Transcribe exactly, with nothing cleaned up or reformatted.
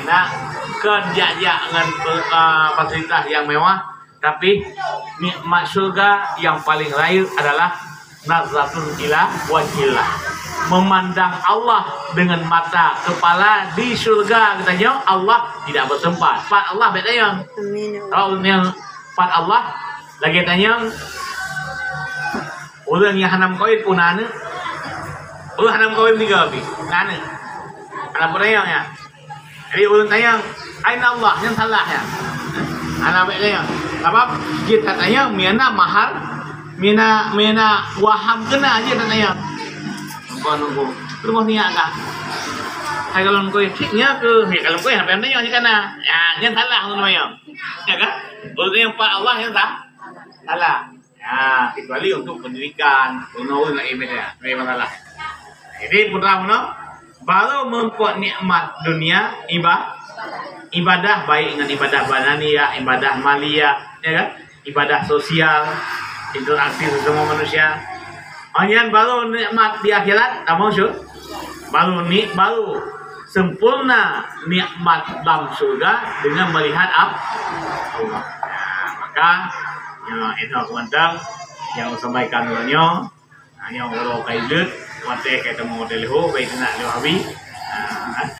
Nah, kon jak-jak ngon, eh, fasilitas nyang mewah, tapi nikmat syurga nyang paléng rayeuk adalah nazratun ila wajhillah. Memandang Allah dengan mata kepala di syurga, katanya Allah tidak bertempat. Pat Allah beda yang. Amin. Kalau yang pat Allah lagi tanya, orang yang hana meukawen pun na aneuk. Orang hana meukawen tiga habis. Na aneuk. Hana pun tanya ya. Jadi orang tanya, "Aina Allah?" Yang salah ya. Hana baik tanya. Sebab dia tak tanya, mina mahal, mina, mina waham kena aja tak tanya. Bukan aku. Terus niat kah? Hai kalau kau cik nya ke, ya kalau kau yang tanya sih kana. Ya, yang salah tu namanya. Ya kan? Orang yang pat Allah yang sah. Salah. Ya, kecuali untuk pendidikan, untuk orang lain beda, lain masalah. Jadi putra meunoe, baru meurumpok nikmat dunia iba-, ibadah baik ngon ibadah badania, ibadah malia, ya kan? Ibadah sosial, interaksi sesama manusia. Hanya baru nikmat di akhirat, tak mau syur-, baru ni, baru sempurna nikmat dalam syurga dengan melihat ap-, Allah. Nah, maka, ya, itu aku mantang yang saya sampaikan dulu nyoe. Nah, nyoe uroe ka jeuet, watèe ka teumé watèe leuhô, baik nak leuhô habis.